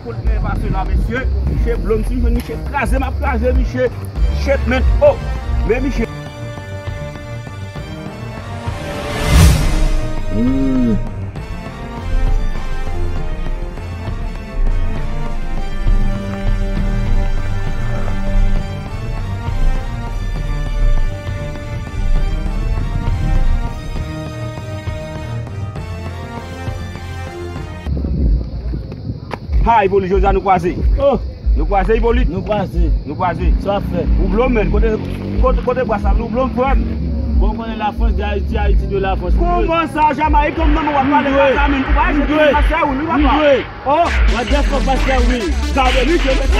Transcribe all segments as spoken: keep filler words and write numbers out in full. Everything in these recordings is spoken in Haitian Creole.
Kote nèg pase la, mesye? Miche blòm, si m jwenn miche kraze, m ap kraze miche. Shit, man. Oh! Men miche. Ha, Ipolit, jodi a nou kwaze. Oh! Nou kwaze, Ipolit. Nou kwaze. Nou kwaze. Sa w ap fè? Ou blòm, men. Kote, kote, kote bras la? Nou blòm, frè m. Bon, konnen Lafrans de Ayiti, Ayiti de Lafrans. Kòman sa, Jamayik, kòm nan w ap pale konsa, men? Ou pa jete Master Will, wi, papa. Oh! What the fuck, Master Will? Gade, wi, je mèt.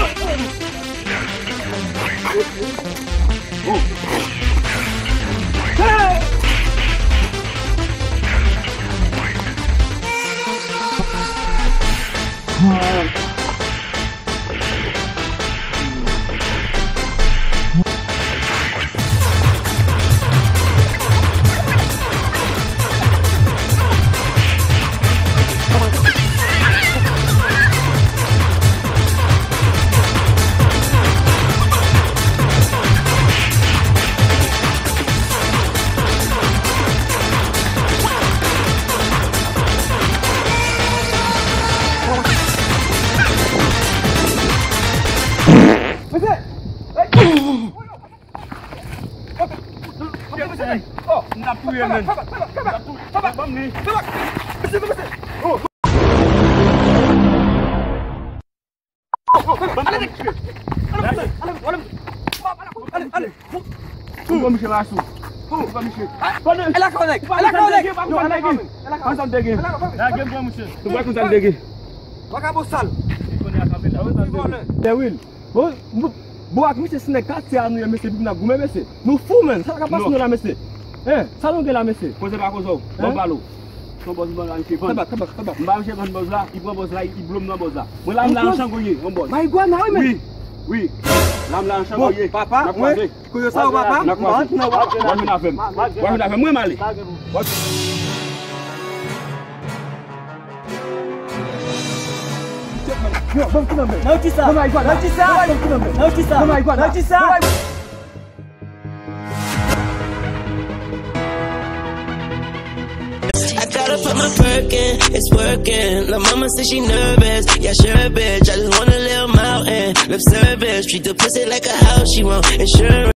M t ap touye, men. M t ap touye. Ban m li. Ou pran miche la sou. Ou pran miche. E la konek. E la konek. Ou pa konn sa m te gen. Ou pa konn sa m te gen. Lage m, pran miche. Ou pa konn sa m te gen. Vakabon sal. Li konnen a kanpe la. Vòlè. Bon, bon, bon, ak misye se nèg katye a nou ye, mesye, epi n ap goumen, mesye. Nou fou, menn. Sa k ap pase nou la, mesye? Hein? Sa nou gen la, mesye? Koze pa koze w. Ban m pale w. Se yon bòz m ban la, misye vann. Tabak, tabak, tabak. M ba misye vann bòz la, li pran bòz la, li blòm nan bòz la. Mwen la, m la an changoye, yon bòz. Marigwana, wi, menn. Wi, wi. La, m la an changoye. Bon, papa, mwen, koze sa, papa, m pa antre nan w. W ap vin avè m. W ap vin avè m. Mwen, m ale. Yo, ban m kou nan men. Nan ki sa? Nan ki sa? Nan ki sa? Nan ki sa? I gotta put my perk in, it's working. La mama say she nervous, yeah, sure, bitch. I just want a little mountain, lip service. Treat the pussy like a house, she want insurance.